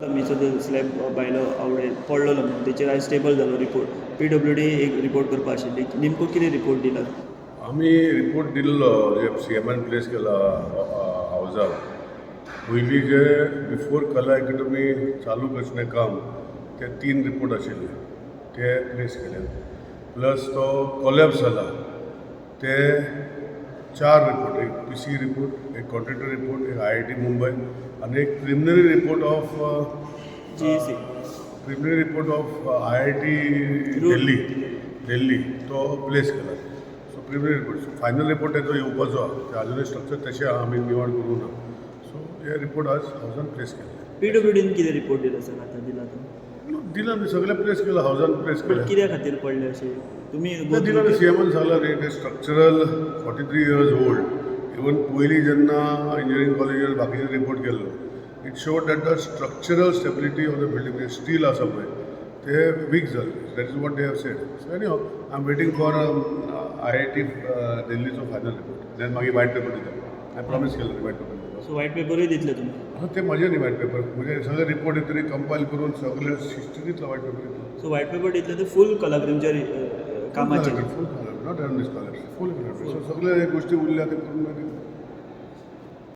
जो स्लॅब भायलो आवडे पडलेलो म्हणून तेचेर आयज टेबल जालो रिपोर्ट. पीडब्ल्यूडी एक रिपोर्ट करपा आशिल्ली. नेमको कितें रिपोर्ट दिला? आमी रिपोर्ट दिल्लो जे सी एमान प्लेस केला हावजाक. पयलीं जे बिफोर कला एकेडमी चालू करचें काम, ते तीन रिपोर्ट आशिल्ले, ते प्लेस केले. प्लस तो कोलॅप्स जाला ते चार रिपोर्ट, एक पीसी रिपोर्ट, एक कॉन्ट्रॅक्टर रिपोर्ट, एक आयआयटी मुंबय आनी एक preliminary report of GEC. Preliminary report of IIT Delhi. Delhi तो प्लेस केला. So preliminary report, so final report तेजो येवपाचो आहा. ते आजुनूय स्ट्रक्चर तशें आहा, आमी निवळ करूंक ना. सो हे रिपोर्ट आज हावजान प्लेस केले. पीडब्ल्यूडीन कितें रिपोर्ट दिला सर, आतां दिला तो? दिला न्ही, सगळें प्लेस केला, हावजान प्लेस बट केलें. कित्या खातीर पडले अशें तुमी ते दिला न्ही. सी एमान सांगला न्ही, ते structural 43 years old. Even पयलीं जेन्ना इंजिनियरींग कॉलेजीन बाकीचे रिपोर्ट केल्लो, it showed that the structural stability of the building, steel आसा पळय, ते वीक जाले. That is what they have said. So anyhow, I am waiting for IIT दिल्लीचो final report, then मागीर वायट पेपर दिता. हांवें प्रॉमीस केल्लें वायट पेपर दिता. सो व्हायट पेपरूय दितले तुमी? आं, ते म्हजे न्ही वायट पेपर, म्हणजे सगळे रिपोर्ट येतरी कंपायल करून सगळे शिस्तीतलो वायट पेपर येतलो. सो व्हायट पेपर दितले तर फूल कलागृमच्या कामाचेर? Full, not only scholarship, full. So सगळे गोष्टी उरल्या ते करून मागीर.